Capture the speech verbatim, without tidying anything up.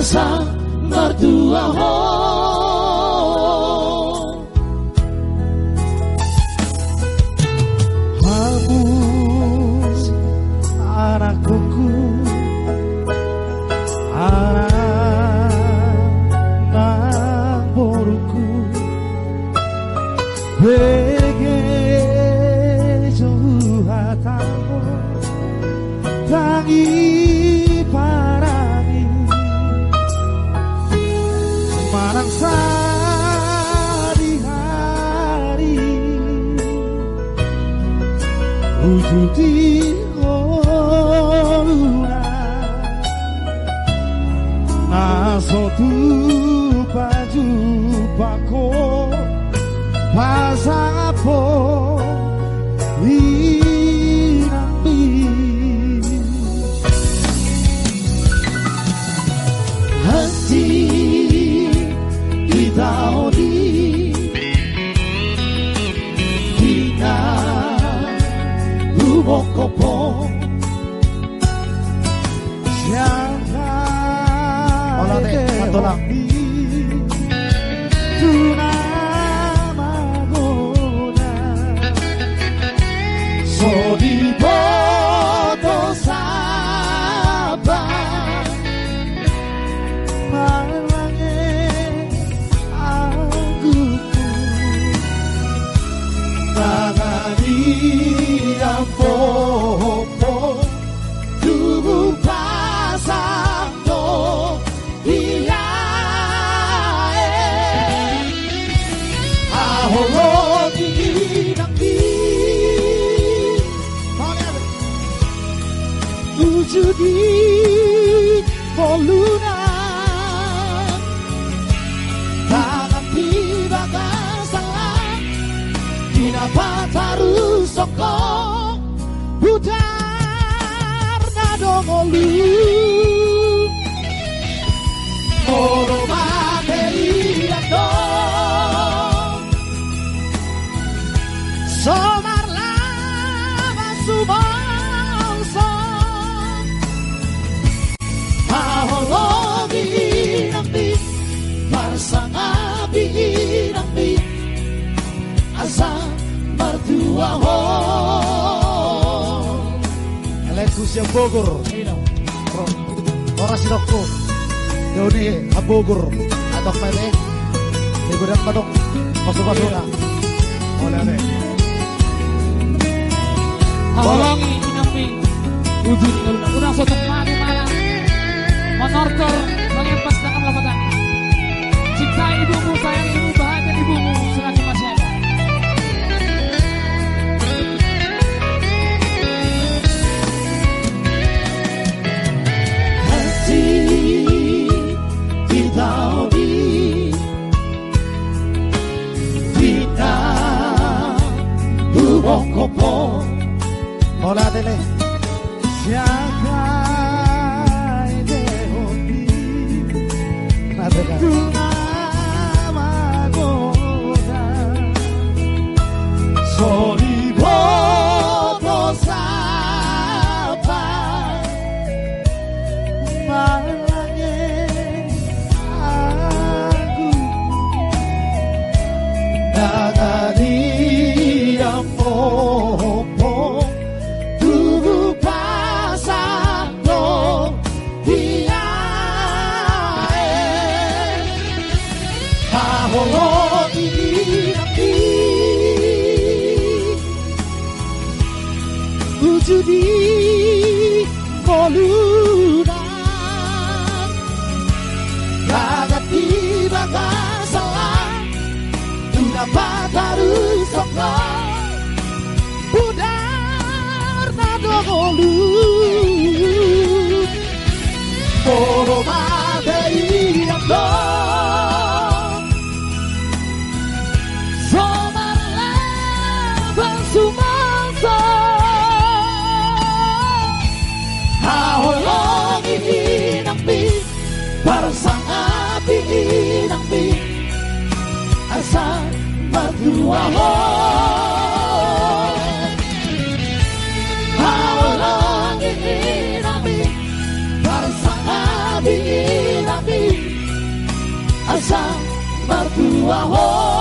Sa martua ho. Hamu anakkonku, anak nang boruku, bege jo hatamu, tangi parani manang sadihari, uju di ngoluna na so tupa-tupa ho pasangap ho inangmi. Hansit hita on i, di na humongkop ho. Sian Ola te, Matola. Tuna magoda. So diboto saba malange angguku. Tangan i ampopo. Tugu pasang do di aek. Haholongi inangmi. Uju di ngoluna. Tangan di bagasan las. Di na patarushon ho. Budarna do ngolu. Molo mate ian do. So marlaba sumonsong. Haholongi inangmi, marsangapi inangmi, asa martua ho. Elengku sian Bogor. Ro-, ora sidokku. Doni Bogor. Atok mele. Di godang madok. Pasu-pasuna. Ole, ole. Haholongi inangmi. Uju di ngoluna. Unang sotung mate malang. Manortor, mangempas dangam lapatanna. Cintai ibumu, sayangi ibumu, bahagia ibumu, selagi masih ada. Hansit hita on i, di na humongkop ho. Ola tele. Sian Kaitehon i. Tuna magoda. So diboto saba malange angguku. Tangan i ampopo. Tugu pasang do di aek. Haholongi inangmi. Uju di ngoluna. Bagas di bagasan las. Tu na patarushon ho. Budarna do ngolu. Molo mate ian do. So marlaba sumonsong. Haholongi inangmi. Marsangapi inangmi, asa martua ho. Haholongi inangmi, marsangapi inangmi, Asa martua ho.